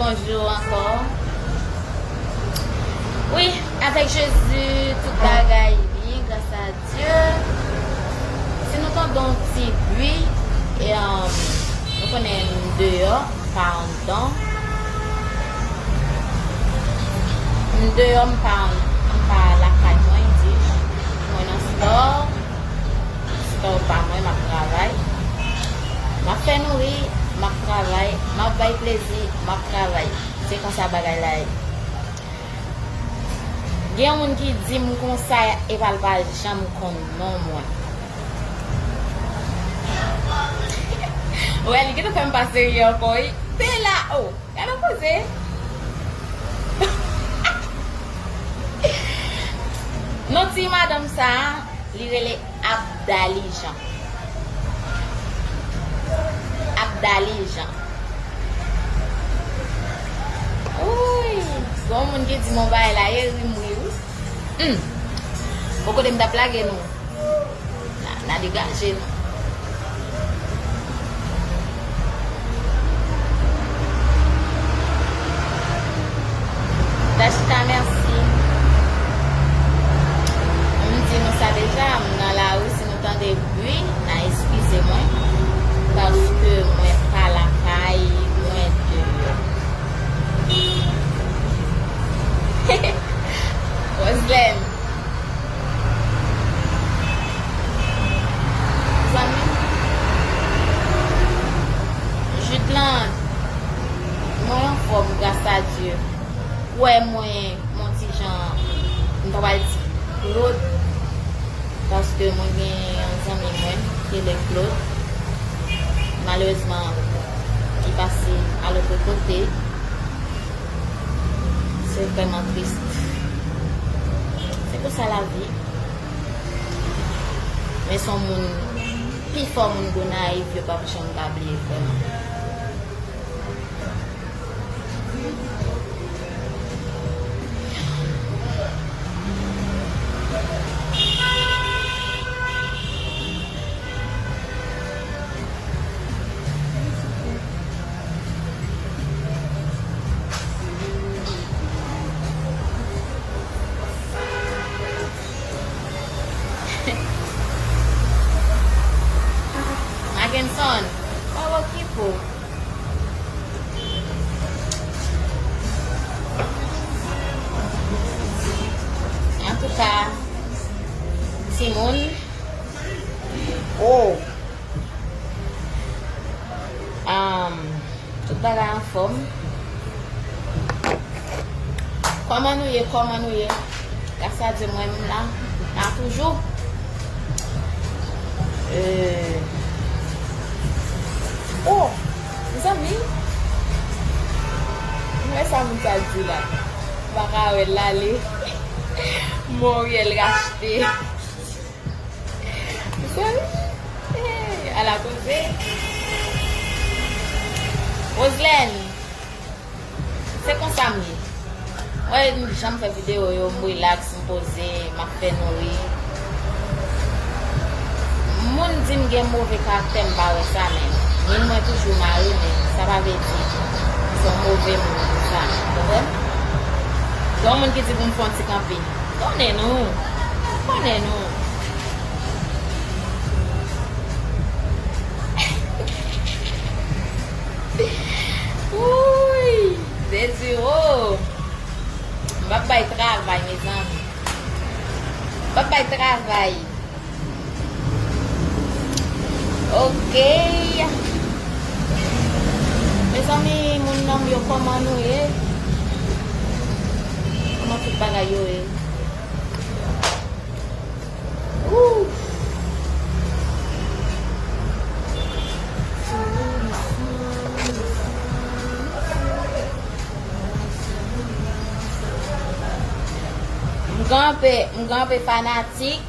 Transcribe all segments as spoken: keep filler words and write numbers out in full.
Bonjou ankò. Wi, avèk Jezi, tout bagay byen, gras a Dye. Si nou tande yon ti bri, e, um, nou konnen m deyò, m pa anndan. M deyò, m pa, m pa lakay mwen, di, mwen nan spò. Spò pa mwen, m ap travay. M ap fè nouri, m ap travay. M ap bay plezi, m ap travay. Se konsa bagay la ye. Gen yon moun ki di m konsa, epa l pa janm konn non mwen. Wè, li gentan fè m pa serye ankò, wi. Bela, oh, gade yon koze. Non ti madanm sa a, li rele Abdali Jean. Abdali Jean. Wouy, gon moun ki di m yon bagay la, e ri m ri wi. Hmm. Bon kote m t ap lage nou. N a, n a degaje nou. Dachita, mèsi. M di nou sa deja, m nan lari, si nou tande bri, n a eskize mwen, paske mwen pa lakay, mwen deyò. Roselène. Zanmi. Jutland. Mwen anfòm, gras a Dye. Ou wè mwen, mwen ti jan, m ta pral di Claude, paske mwen gen yon zanmi mwen, ki rele Claude. Malerezman, li pase a lòt kote. Se vrèman tris. Se konsa lavi. Men se yon moun, pifò moun Gonayiv yo p ap janm ka bliye vrèman. Mackenson, pa w okipe w. Antouka, timoun, oh, um, tout bagay anfòm. Kòman nou ye? Kòman nou ye? Gras a Dye, mwen menm la, la toujou. Euh. Oh, mezanmi. M wè sa moun sa di la. M pa ka wè l ale. Moriel rachte. Mezanmi. Hey, ala koze. Roselène. Se konsa m ye. Mwen, jan m fè videyo yo, m rilaks, m poze, m ap fè nouri. Moun di m gen move karaktè, m pa wè sa, men min mwen toujou mare, men sa pa vle di m se yon move moun pou sa, w konprann? Gen yon moun ki di pou m fè yon ti kanpe. Konnen nou. Konnen nou. Wouy! Jezi, oh! M p ap bay travay, mezanmi. M p ap bay travay. Ok. Mezanmi, moun nan m yo, kòman nou ye? Kòman tout bagay yo ye? Woo! M gen anpe, m gen anpe fanatik.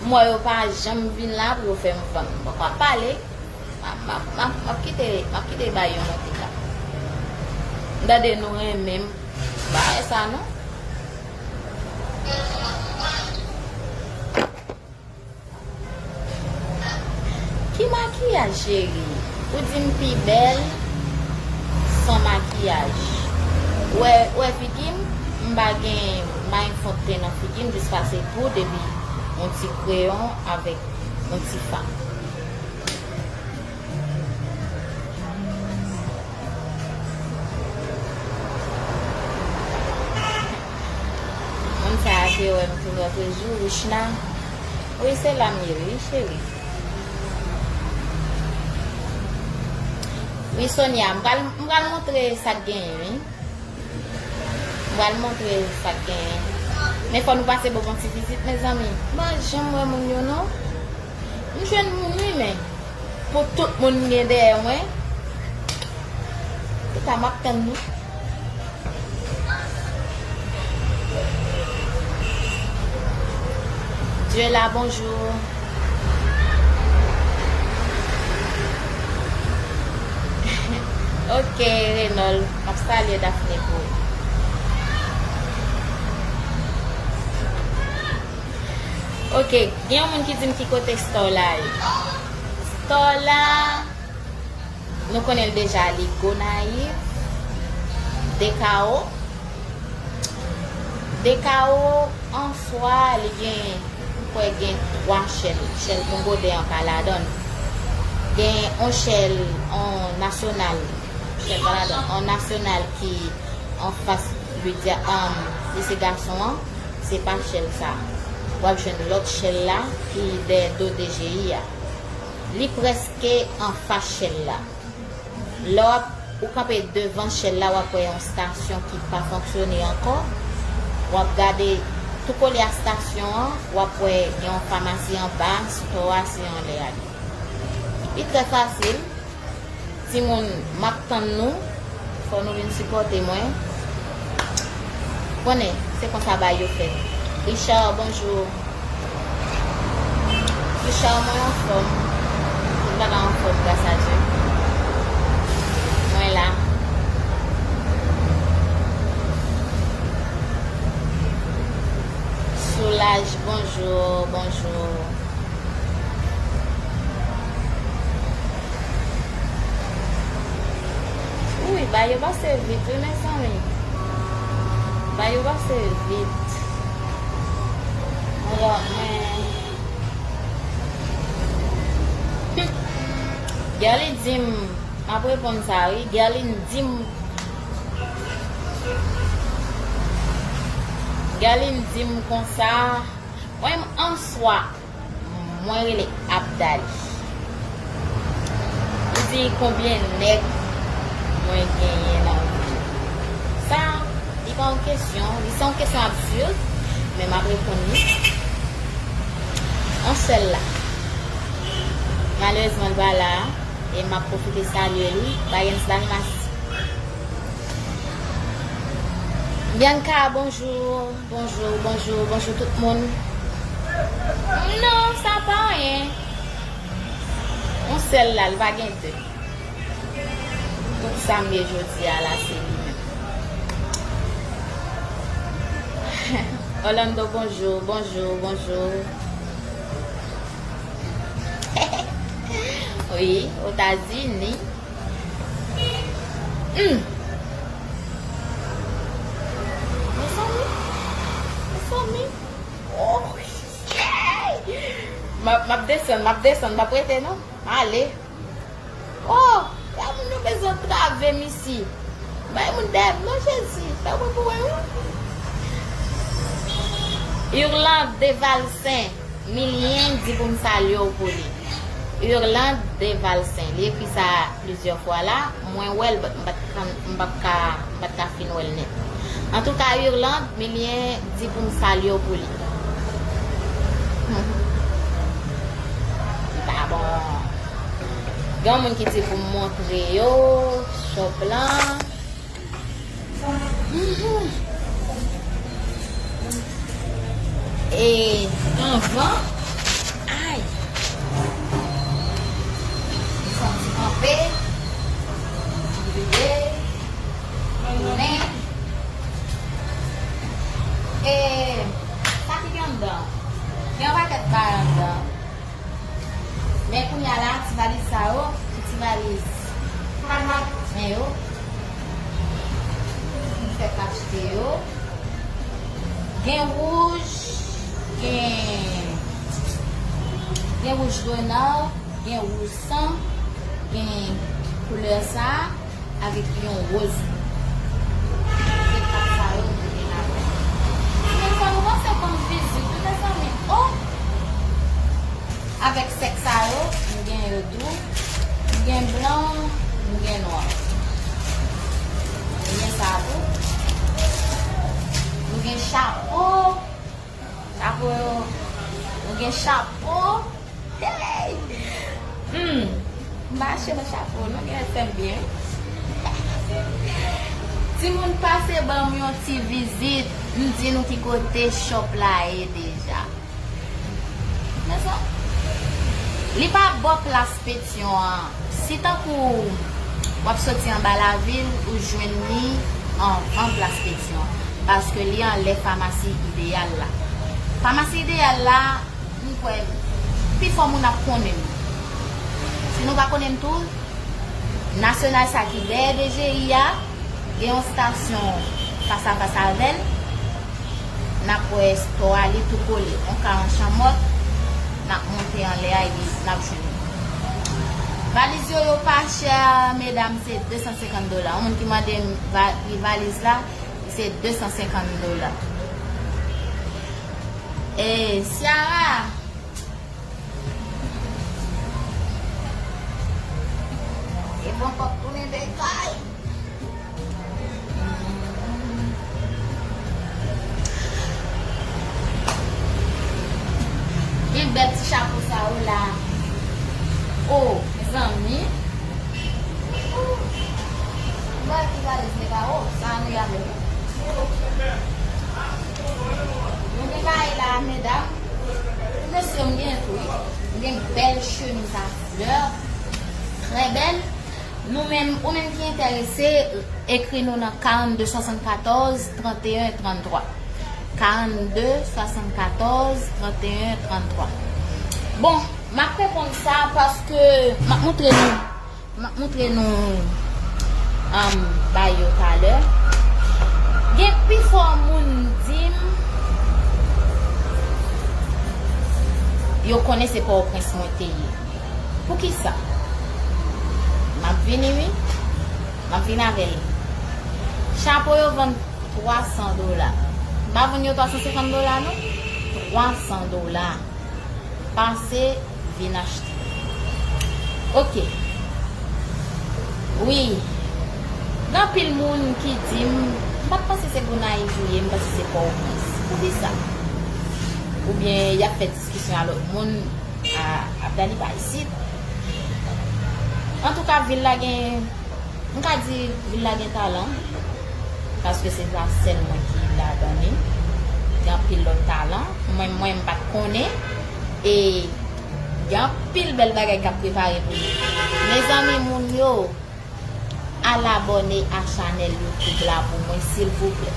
M wè yo pa janm vin la pou yo fè m vann. M poko ap pale. M ap, m ap, m ap, m ap kite, m ap kite bay yo monte la. M tande nou renmen m. M pa wè sa non. Ki makiyaj, cheri? Ou di m pi bèl? San makiyaj. Ou wè, ou wè figi m, m pa gen may fon de ten nan figi m, jis pase poud epi yon ti kreyon avèk yon ti fard. Moun sa a te wè m tou lòt jou, Richna. Wi, se la m ye, wi, cheri. Wi, Sonia, m pral, m pral montre sa k genyen, wi. M pral montre sa k genyen. Men fò nou pase bò yon ti vizit, mezanmi. M pa janm wè moun yo, non. M jwenn moun, wi, men pou tout moun m gen dèyè mwen, chita m ap tann nou. Dieu là, bonjour. Ok, Renol, m ap salye Daphné pou ou. Ok, gen yon moun ki di m ki kote store la ye. Store la, nou konnen l deja, li Gonayiv, Dekao. Dekao an swa, li gen, m kwè gen twa chèl. Chèl Kongo de an pa ladan l. Gen on chèl, on nasyonal, chèl pa ladan, on nasyonal ki anfas Lydia, um, lise gason an, se pa chèl sa. W ap jwenn lòt chèl la ki dèyè do D G I a. Li prèske anfas chèl la. Lè w ap, ou kanpe devan chèl la, w ap wè yon stasyon ki pa fonksyone ankò. W ap gade tou kole a stasyon an, w ap wè gen yon famasi anba, store a se anlè a li. Li trè fasil. Timoun, m ap tann nou. Fò nou vin sipòte mwen. Konnen, se konsa bagay yo fèt. Richard, bonjou. Richard, mwen anfòm. Tout bagay anfòm, gras a Dye. Mwen la. Soulaj, bonjou, bonjou. Wi, bagay yo pase vit, wi, mezanmi. Bagay yo pase vit. Alò, men, Gerline di m, m ap reponn sa, wi. Gerline di m, Gerline di m konsa, mwen, an swa, mwen rele Abdali. Li di konbyen nèg mwen genyen nan vi. Sa, li pa yon kesyon, li se yon kesyon absird, men m ap reponn li. On sèl la. Malerezman, li pa la, e m ap pwofite salye li. Bayens Dalmas. Bianca, bonjou. Bonjou, bonjou, bonjou tout moun. Non, sa pa anyen. Yon sèl la, li pa gen de. Tout sa m ye jodi a la, se li menm. Orlando, bonjou, bonjou, bonjou. Wi, Otazini. Hmm. Mezanmi, mezanmi. Oh, yeah! M ap, m ap desann, m ap desann, m ap rete non. M ale. Oh, la moun yo bezwen trave m isi. Bay moun dèyè m non, Jezi. Fè mwen pou mwen, wi. Irlande Valcin. Milien di pou m salye w pou li. Irlande Valcin. Li ekri sa plizyè fwa la. Mwen wè l, but m pa t ka, m p ap ka, m pa t ka fin wè l nèt. Antouka, Irlande, Milien di pou m salye w pou li. Li pa bon. Gen yon moun ki di pou m montre yo shop lan. Mhm. E anvan, ay, m fè yon ti kanpe, m vide, tounen. E sa ki gen anndan? Gen yon pakèt bagay anndan. Men kounye a la, ti valiz sa yo, se ti valiz. Men yo, Achte yo. Gen wouj, gen, gen wouj grenad, gen wouj san, gen koulè sa a, avèk yon woz. Se kat sa yo nou gen ladan. Timoun, fò nou panse ban m vizit wi, mezanmi. Oh! Avèk sèk sa yo, m gen yo tou. M gen blan, m gen nwa. M gen sa tou. M gen chapo. Chapo yo. M gen chapo. Hey! Hmm. M pa achte nan chapo, non, gen fè m byen. Timoun, pase ban m yon ti vizit. M di nou ki kote shop la ye deja. Men sa, li pa bò plas Petyon an. Si tankou w ap soti anba lavil, ou jwenn li anvan plas Petyon an. Paske li anlè famasi Ideyal la. Famasi Ideyal la, m kwè pifò moun ap konnen m. Si nou pa konnen m tou, Nasyonal sa ki dèyè D G I a, gen yon estasyon fas a fas avè l. N ap wè store a, li tou kole. Yon ka an chanmòt, n ap monte anlè a, epi n ap jwenn li. Valiz yo, yo pa chè, medam, se de san senkant dola. Yon moun ki mande m va-, pri valiz la, se de san senkant dola. E Ciara, e bon kòk tounen de kay. Gen bèl ti chapo sa yo la. Oh, mezanmi. Mwen ki valiz nèg la, oh, sa nou y avè nou. Nou gen bagay la, medam. Mesye, m gen tou, wi. M gen bèl chemiz a flè. Trè bèl. Nou menm, ou menm ki enterese, ekri nou nan karannde swasannkatòz tranteyen tranntwa. Karannde swasannkatòz tranteyen tranntwa. Bon, m ap reponn sa paske m ap montre nou M ap montre nou, um, bay yo talè. Gen pifò moun di m yo konnen se Pòtoprens mwen te ye. Poukisa? M ap vini, wi. M ap vin avè l. Chapo yo vann twa san dola. M pa vann yo twa san senkant dola, non. Twa san dola. Pase, vin achte. Oke. Wi. Gen anpil moun ki di m, m pa t panse se Gonayiv ou ye, m panse se Pòtoprens. Poukisa? Oubyen y ap fè diskisyon a lòt moun, a, ap dani pa isit. Antouka, vil la gen M ka di vil la gen talan, paske se pa sèl mwen ki ladan li. Gen anpil lòt talan. Mwen, mwen, m pa t konnen. E gen anpil bèl bagay k ap prepare pou nou. Mezanmi, moun yo, al abòne a chanèl YouTube la pou mwen, silvouplè.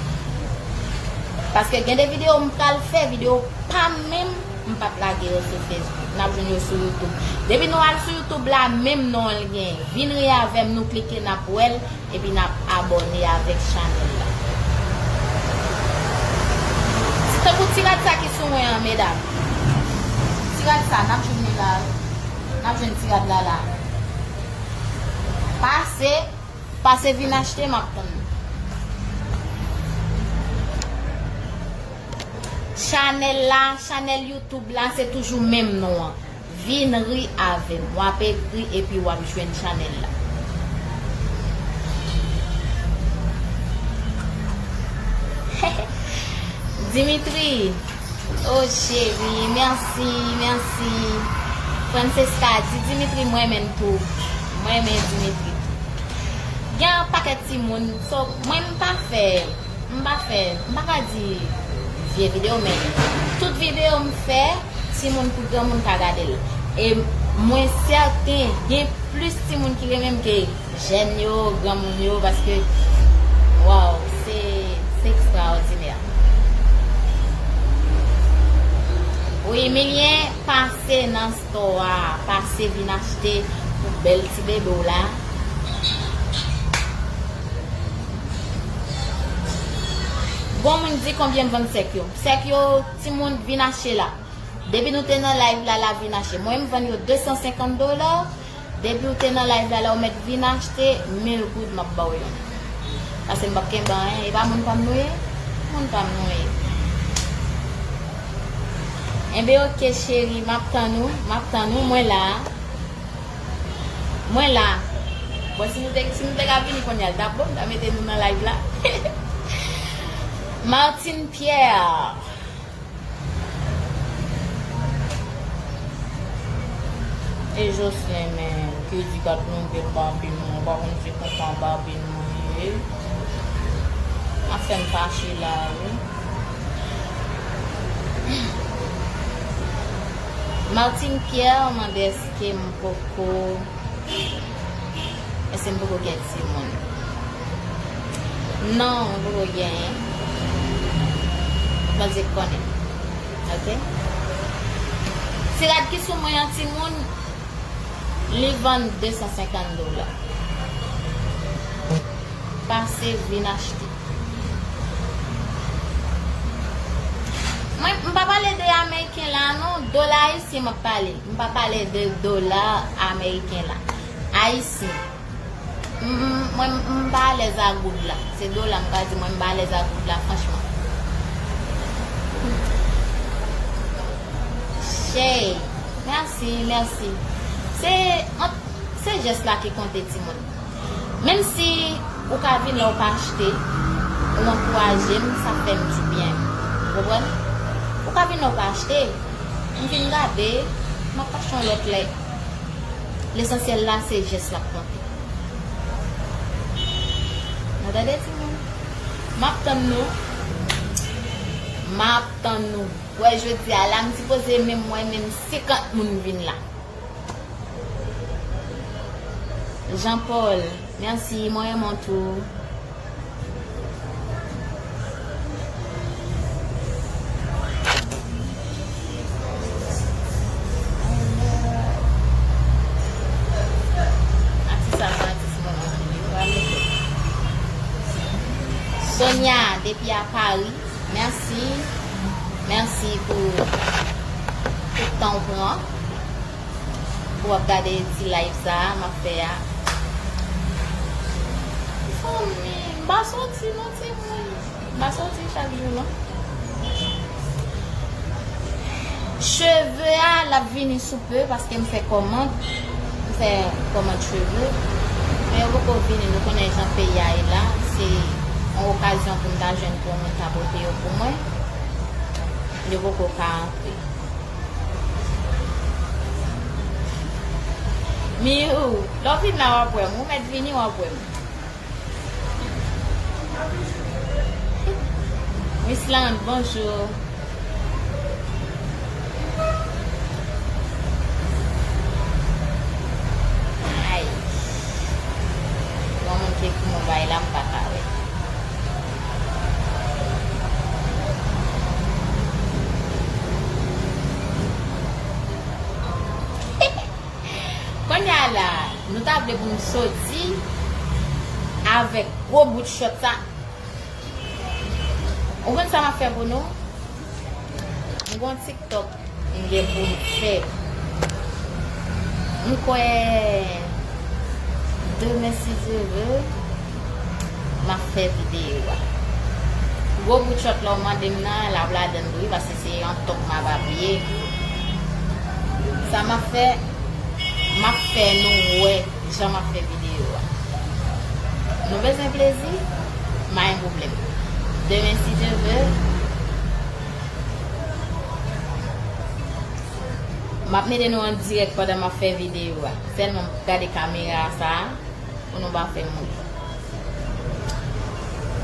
Paske gen de videyo m pral fè, videyo pa m menm, m p ap lage yo sou Facebook. N ap jwenn yo sou YouTube. Depi nou al sou YouTube la, menm non l gen. Vin ri avè m, nou klike, n ap wè l, epi n ap abòne avèk chanèl la. Tankou ti rad sa ki sou mwen an, medam. Ti rad sa, n ap jwenn li la. N ap jwenn ti rad la la. Pase, pase vin achte, m ap tann nou. Chanèl la, chanèl YouTube la, se toujou menm non an. Vin ri avè m. W ap ekri epi w ap jwenn chanèl la. Dimitri, oh cheri, mèsi, mèsi. Francesca, di Dimitri m renmen l tou. M renmen Dimitri tou. Gen yon pakèt timoun, so, mwen m pa fè M pa fè, m pa ka di vye videyo, men tout videyo m fè, timoun kou granmoun ka gade l. E mwen sèten, gen plis timoun ki renmen m ke jèn yo, granmoun yo, paske, waw, se, se ekstraòdinè. Wi, Milyen, pase nan store a, pase vin achte pou bèl ti bebe w la. Gon moun di konbyen m vann sèk yo. Sèk yo, timoun, vin achte la. Depi nou te nan live la, la vin achte. Mwen, m vann yo de san senkant dola. Depi w te nan live la, la w mèt vin achte, mil goud, m ap ba w yo. Paske m p ap kenbe anyen. E pa moun pa m nou ye? Moun pa m nou ye. Enben, oke, cheri, m ap tann ou, m ap tann ou, mwen la. Mwen la. Bon, si nou te, si nou te ka vini kounye a, l t ap bon, m ta mete nou nan live la. Martine Pierre. E Jocelyn, men, kredi kat nou bèl Barbie nou, ou pa konn se kontan Barbie nou ye. Ap fè m fache la, wi. Martine Pierre mande èske m poko, èske m poko gen timoun. Non, m poko genyen. Bondye konnen. Oke? Ti rad ki sou mwen an, timoun, li vann de san senkant dola. Pase vin achte. Mwen, m pa pale de ameriken la non, dola ayisyen m ap pale. M pa pale de dola ameriken la. Ayisyen. M, m, mwen, m pa alèz a goud la. Se dola m ka di mwen m pa alèz a goud la, franchman. Chey. Mèsi, mèsi. Se, an, se jès la ki konte, timoun. Menm si ou ka vin la ou pa achte, ou ankouraje m, sa fè m dibyen. Ou konprann? Ou ka vin la ou pa achte, m vin gade, m ap achte yon lòt lè. Lesansyèl la, se jès la k konte. Nou tande, timoun? M ap tann nou. M ap tann nou. Wè, jodi a la, m sipoze menm mwen, menm senkant moun vin la. Jean Paul, mèsi, mwen renmen w tou. Atis sa se atis mwen anpil, wi, pral mete. Sonia, depi a Paris, mèsi. Mèsi pou tout tan w pran pou w ap gade ti live sa a m ap fè a. Fanmi, m pa soti non, timoun. M pa soti chak jou non. Cheve a, l ap vini sou pe paske m fè kòmand. M fè kòmand cheve. Men yo poko vini, nou konnen jan peyi a ye la. Se yon okazyon pou m ta jwenn pou yon moun ta pote yo pou mwen. Yo poko ka antre. Miou, lè w vin la w ap wè m. Ou mèt vini w ap wè m. Miss Land, bonjou. Ay. Yon moun ki ekri m yon bagay la, m pa ka wè. Kounye a la, nou ta vle pou n soti avèk gwo bout chòt sa. Ou konn sa m ap fè pou nou? M gon TikTok m gen pou m fè. M kwè demen si Dye vle, m ap fè videyo a. Gwo bout chòt la w mande m nan, l ap ladann tou wi, paske se yon tòk m ap apiye. Sa m ap fè, m ap fè nou wè jan m ap fè videyo a. Nou bezwen plezi? Pa gen pwoblèm. Demen si Dye vle, m ap mete nou an dirèk pandan m ap fè videyo a. Sèlman gade kamera sa a pou nou pa fè m ri.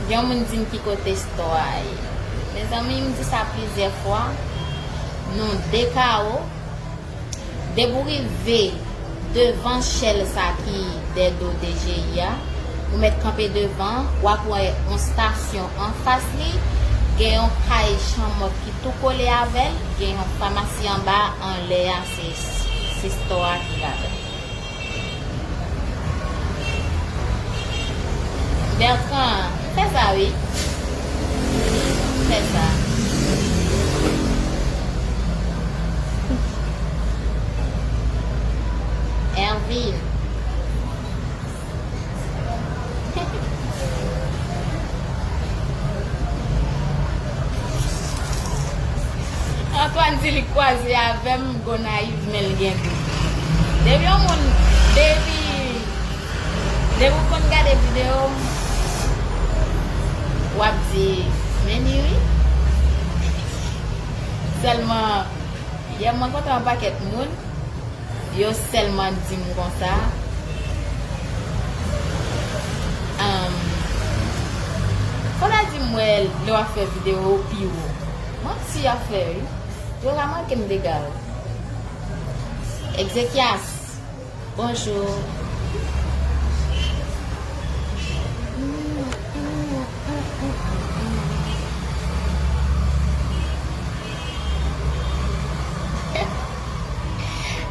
Gen yon moun di m ki kote store a ye. Mezanmi, m di sa plizyè fwa. Nou de kawo. Depi w rive devan chèl sa ki dè do D G I a, ou mèt kanpe devan, w ap wè yon stasyon anfas li, gen yon kay chanmòt ki tou kole avè l, gen yon famasi anba, anlè a, se, se store a ki ladan. Bertrand, fè sa wi. Fè sa. Ervin. Antoine di li kwaze avè m Gonayiv, men l gen dout. Depi yon moun, depi, depi w konn gade videyo m, w ap di, men li wi. Sèlman, yè m rankontre yon pakèt moun, yo sèlman di m konsa, um, fò w ta di m wè lè w ap fè videyo w pi wo. Manti y ap fè wi. Yo ka manke m dega wi. Exekias, bonjou.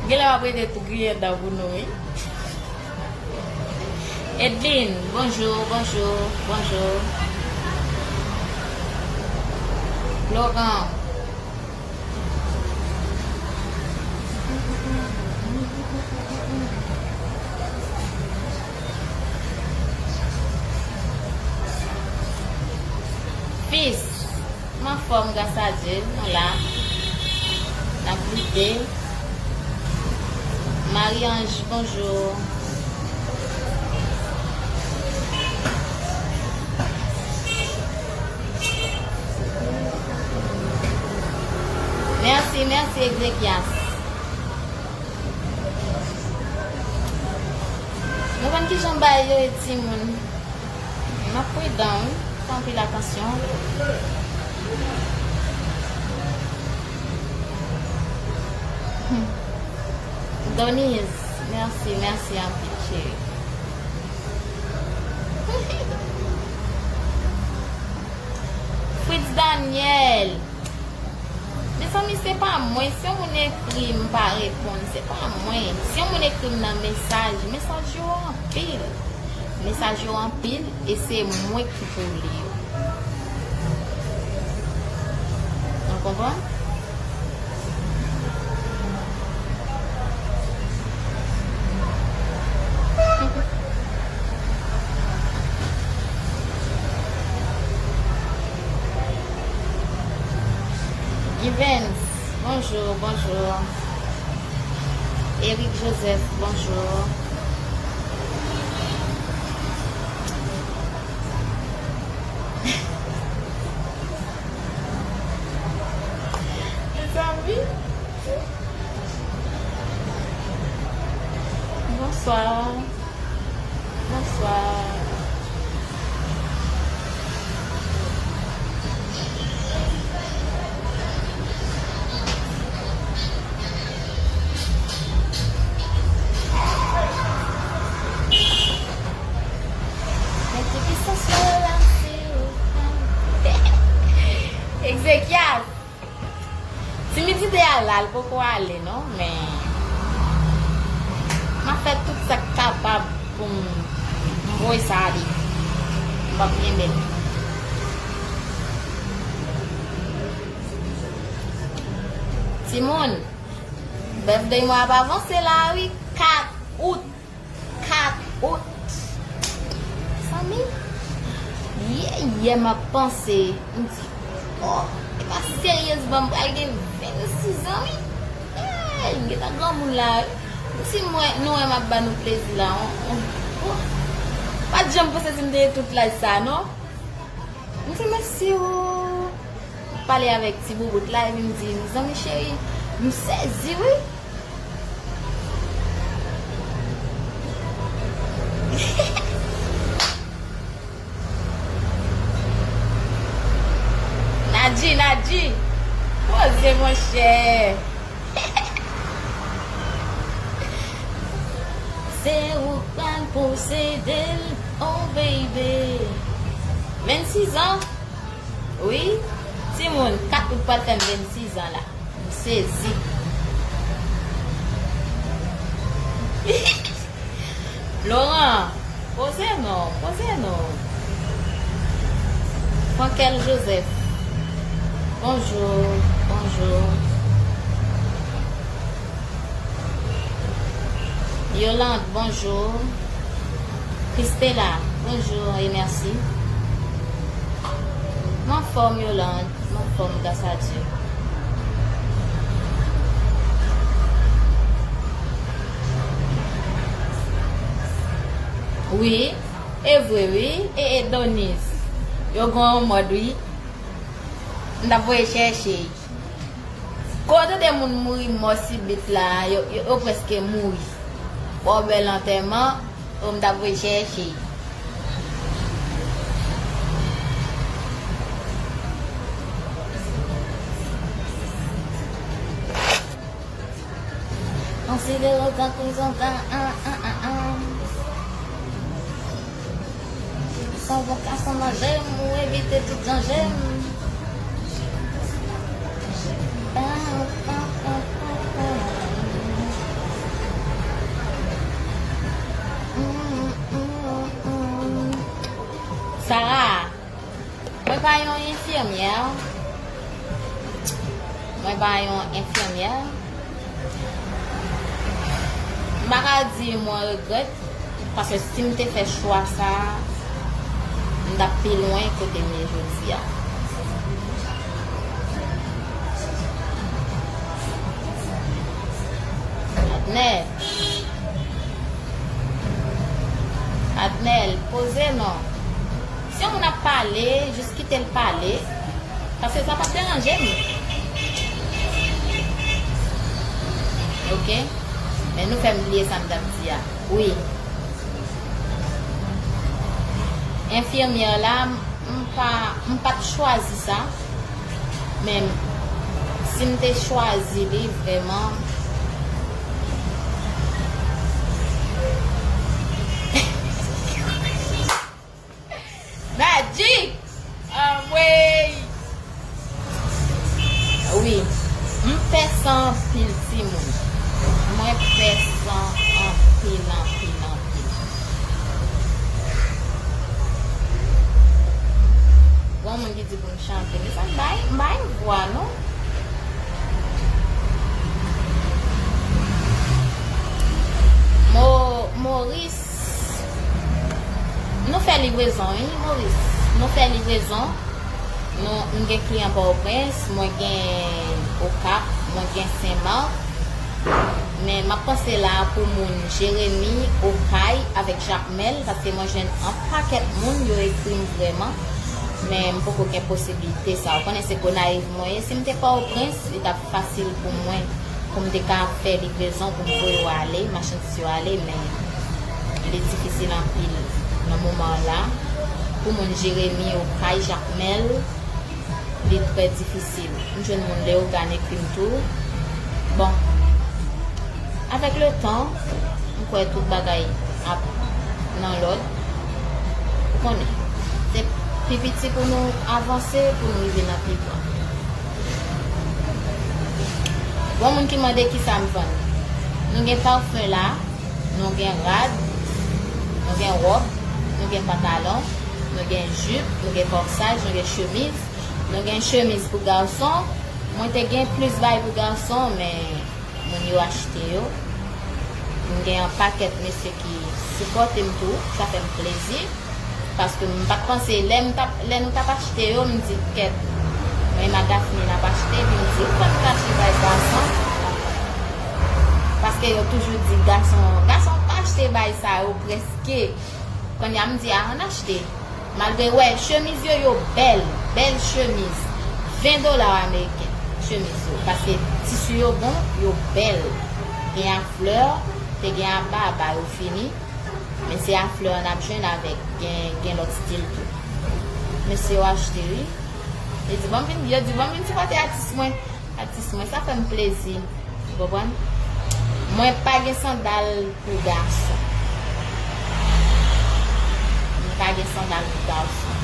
Genlè w ap rete tou griyen dan pou nou wi. Edlin, bonjou, bonjou, bonjou. Laurent. Fis, m anfòm, gras a Dye, nou la. N ap lite. Marie-Ange, bonjou. Mèsi, mèsi, Exekias. Nou konn kijan bagay yo ye, timoun. N ap pridan wi, fè anpil atansyon. Hmm. Donise, mèsi, mèsi anpil, cheri. Fritz Daniel. Mezanmi, se pa mwen. Si yon moun ekri m, m pa reponn, se pa mwen. Si yon moun ekri m nan mesaj, mesaj yo anpil. Mesaj yo anpil, e se mwen ki pou li yo. Nou konprann? Evans, bonjou, bonjou. Eric Joseph, bonjou. Mezanmi. Bonswa. Bonswa. Mete ki sans mwen la, si ou pa. Exekias. Timidite a la, l poko ale non, men m ap fè tout sa k kapab pou m, m voye sa ale. M p ap kenbe l. Timoun, birthday mwen ap avanse la wi, kat out. Kat out. Zanmi, yè, yè m ap panse, m di, oh, e pa seryezman m pral gen vennsis zan wi. Hey, m gentan granmoun la wi. Si mwen, nou wè m ap ba nou plezi la, on, on, oh. Pa t janm panse si m te gen tout laj sa non. M di mèsi o. M ap pale avèk ti boubout la, epi m di, zanmi cheri, m sezi wi. Nadji, Nadji, poze monchè. Se ou k pral posede l, oh baby. Vennsis an? Wi, timoun, kat out pral fè m vennsis an la. M sezi. Laurent, poze non, poze non. Frankel Joseph. Bonjou, bonjou. Yolande, bonjou. Christella, bonjou e mèsi. M anfòm, Yolande, m anfòm, gras a Dye. Wi, e vre, wi. E, e Donise, yo gen yon mòd, wi. M t ap voye chèche. Kote de moun mouri mò sibit la, yo, yo, yo prèske mouri. Wè w bèl antèman, ou m t ap voye chèche. Konsidere w tankou zonga, an, an, an, an. Sa w pa ka san manje m, ou evite tout danje m. Sarah, mwen pa yon enfimyè. Mwen pa yon enfimyè. M pa ka di mwen regrèt, paske si m te fè chwa sa a, m t ap pi lwen kote m ye jodi a. Adnè. Adnèl, poze non. Si yon moun ap pale, jis kite l pale. Paske sa p ap deranje m. Oke? Men nou fè m bliye sa m t ap di a. Wi. Enfimyè la, m pa, m pa t chwazi sa. Men si m te chwazi li vrèman, Magic! Anmwey! Wi, m pè san anpil timoun. Mwen pè san anpil, anpil, anpil. Gon moun ki di pou m chante, men sa m bay, m bay vwa, non. Mo-, Maurice, nou fè livrezon, wi, Maurice. Nou fè livrezon. Nou, m gen kliyan Pòtoprens, mwen gen Okap, mwen gen Senmak. Men m ap panse la pou moun Jeremi, Okay avèk Jakmèl, paske mwen jwenn yon pakèt moun, yo ekri m vrèman. Men m poko gen posiblite sa. Ou konnen se Gonayiv mwen ye. Si m te Pòtoprens, li t ap fasil pou mwen, pou m te ka fè livrezon, pou m voye yo ale, machandiz yo ale, men li difisil anpil nan moman la. Pou moun Jeremi, Okay, Jakmèl, li trè difisil. M jwenn moun Leyogàn ekri m tou. Bon, avèk letan, m kwè tout bagay ap nan lòd. Ou konnen, se pi piti pou nou avanse, pou nou rive nan pi gran. Gon moun ki mande kisa m vann. Nou gen pafen la, nou gen rad, nou gen wòb, nou gen pantalon, nou gen jip, nou gen kòsaj, nou gen chemiz, nou gen chemiz pou gason. Mwen te gen plis bagay pou gason, men moun yo achte yo. M gen yon pakèt mesye ki sipòte m tou, sa fè m plezi. Paske m pa t panse, lè m t ap, lè nou t ap achte yo, m di, "Kèt, mwen e Daphne n ap achte," epi m di, "Ou konn kache bay gason?" Paske yo toujou di gason, gason pa achte bay sa yo prèske. Kounye a m di, "A, ann achte." Malgre, wè, chemiz yo, yo bèl, bèl chemiz. Ven dola ameriken, chemiz yo. Paske tisi yo bon, yo bèl. Gen a flè, te gen a ba, a ba yo fini. Men se a flè a n ap jwenn avèk, gen, gen lòt stil tou. Mesye yo achte, wi. Yo di, "Ban m vin," yo di, "Ban m vin sipòte atis mwen." Atis mwen, sa fè m plezi. Ou konprann? Mwen pa gen sandal pou gason. Mwen pa gen sandal pou gason.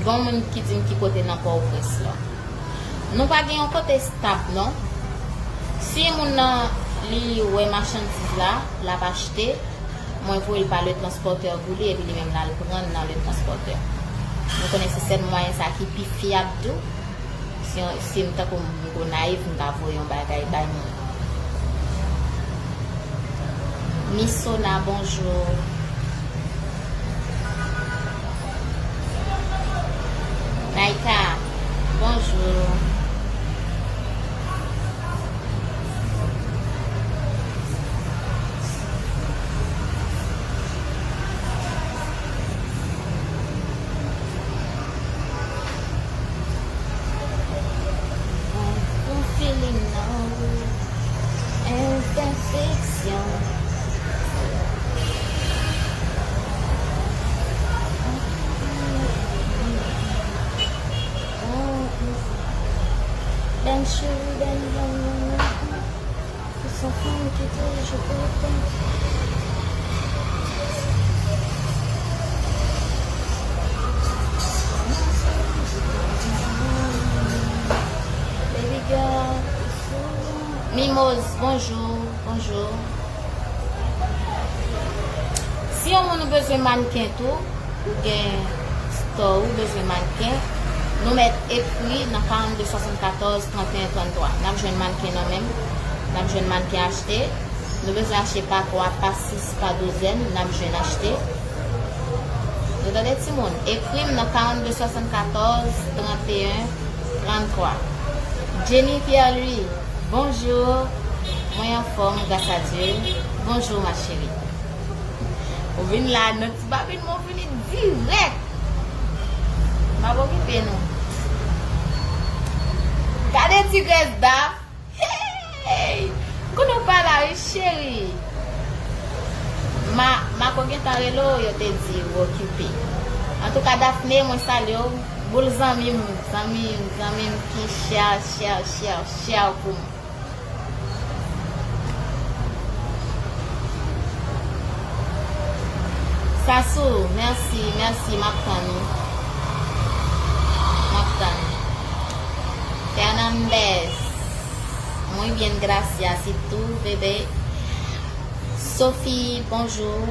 Gon moun ki di m ki kote nan Pòtoprens la. Nou pa gen yon kote estab, non. Si moun nan, li wè machandiz la, l ap achte. Mwen voye l pa le transpòtè pou li, epi li menm l al pran l nan le transpòtè. Mwen konnen se sèl mwayen sa ki pi fyab tou. Si, si m tankou m Gonayiv, m ka voye yon bagay bay moun. Misona, bonjou. Naika, bonjou. Bon feeling, non. Enpèfeksyon. Bèl cheri, bèl, bèl, bèl, bèl. Pou sa fanm ki toujou kontan. Baby girl, Mimoz, bonjou, bonjou. Si yon moun ou bezwen mannken tou, ou gen store ou bezwen mannken, nou mèt ekri nan karannde swasannkatorz tranteyen tranntwa. N ap jwenn mannken nan men m, n ap jwenn mannken achte. Nou bezwen achte pa twa, pa sis, pa douzèn, n ap jwenn achte. Nou tande timoun, ekri m nan karannde swasannkatorz tranteyen tranntwa. Jenny Pierre Louis, bonjou. Mwen anfòm, gras a Dye. Bonjou, ma chérie. Ou vin la nan ti babin mwen, ou vini dirèk. M ap okipe nou. Gade ti grès Daf. Hey! M konnen w pa la wi, cheri. Ma, Mako gentan rele w, yo te di w okipe. Antouka, Daphné, mwen salye w. Boul zanmi m, zanmi m, zanmi m ki chè, chè, chè, chè pou mwen. Sasou, mèsi, mèsi, m ap tann ou. M ap tann. Fernandez, muy bien, gracias. Y tú, bebé? Sophie, bonjou.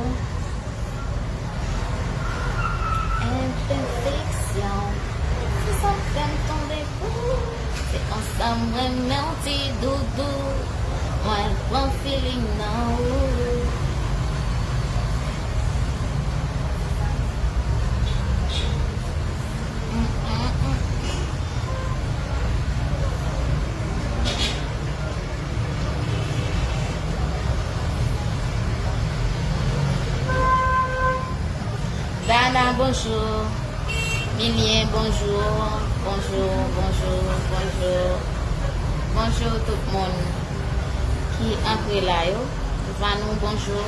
Enpèfeksyon, se sa k fè m tonbe fou. Se konsa m renmen w, ti doudou. Mwen pran feeling nan ou. Mm, mm, mm. Dana, bonjou. Milien, bonjou. Bonjou, bonjou, bonjou. Bonjou tout moun ki antre la yo. Vanou, bonjou.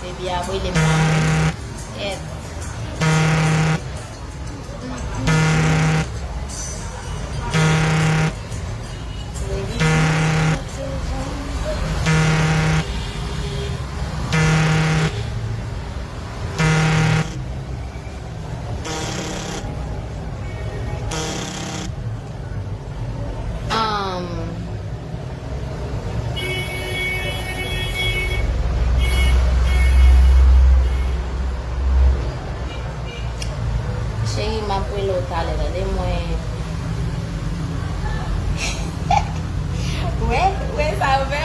Baby a brile m la. Kèt. Um, Cheri, m ap rele w talè, tande mwen. Wè, wè sa w fè,